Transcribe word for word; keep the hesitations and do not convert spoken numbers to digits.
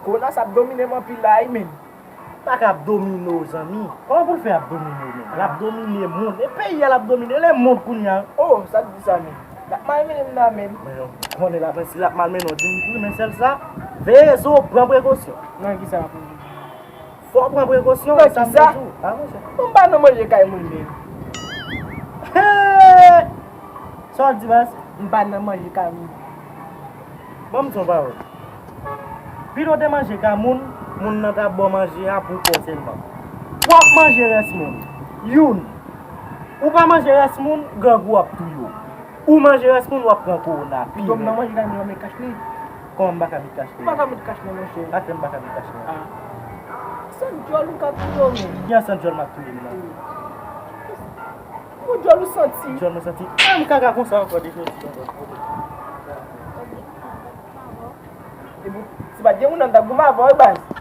Kowona sa ap domine m anpil la wi menm. Pa ka ap domine w, zanmi. Kòman pou l fè ap domine w menm? L ap domine mond. E peyi a l ap domine, lemonn kounye a. Oh, sa k di sa menm? L ap malmennen m la menm. Men ou konnen la, men si l ap malmennen w, di m tou, men sèl sa, veye zo, pran prekosyon. Nan ki sa m ap pran prekosyon? Fò w pran prekosyon, nan sa m di w. Ah, monchè. Bon, m pa nan manje kay moun menm. Hey! Sa w di, baz? M pa nan manje kay moun. Ban m di w yon pawòl. Pito w te manje kay moun, moun nan ta ba w manje a pou kò w sèlman. Twòp manje rès moun. Youn. Ou pa manje rès moun, grangou ap touye w. Ou manje rès moun, w ap pran kowona. Pito m nan manje kay moun, men kach li. Kòman m pa ka met kach li? M pa ka met kach non, monchè. Sa fè m pa ka met kach li? Ah. San dyòl ou ka touye w menm. Ki an san dyòl m ap touye m nan? Pou dyòl ou santi. Dyòl mwen santi. Ah, m kaka konsa ankò de jodi ankò. E bon, si pa t gen moun nan, m t ap goumen avè w, baz.